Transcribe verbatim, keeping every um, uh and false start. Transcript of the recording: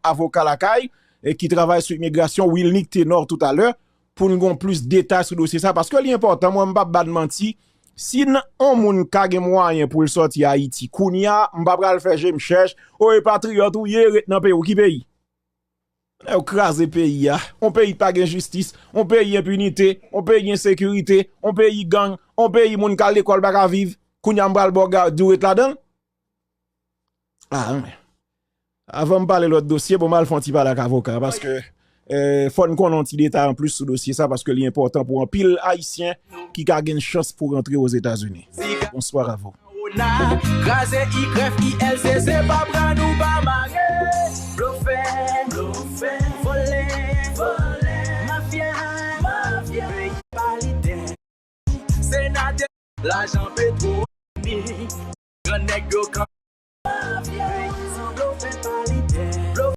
avoka lakay, e ki travay sou imigrasyon, Wilnick Tenor, toutalè, pou n gen plis detay sou dosye sa, paske li enpòtan, mwen, m p ap ba n manti, si n, on moun ka gen mwayen pou l sòti Ayiti, kounye a, m pa pral fè je m chèch, o, e patriyòt ou ye, ret nan peyi w, ki peyi? Nèg yo kraze peyi a. On peyi pa gen jistis, on peyi enpinite, on peyi ensekirite, on peyi gang, on peyi moun k al lekòl pa ka viv. Kounye a m pral ba w ga-, di w ret ladan l? Ah, men. Avan m pale lòt dosye, bon, m al fè yon ti pale ak avoka, paske, eh, fò n konnen yon ti detay anplis sou dosye sa, paske li enpòtan pou anpil Ayisyen ki ka gen chans pou rantre Ozetazini. Bonswa, avoka. Kraze Y I L C C pa pran nou pa mare.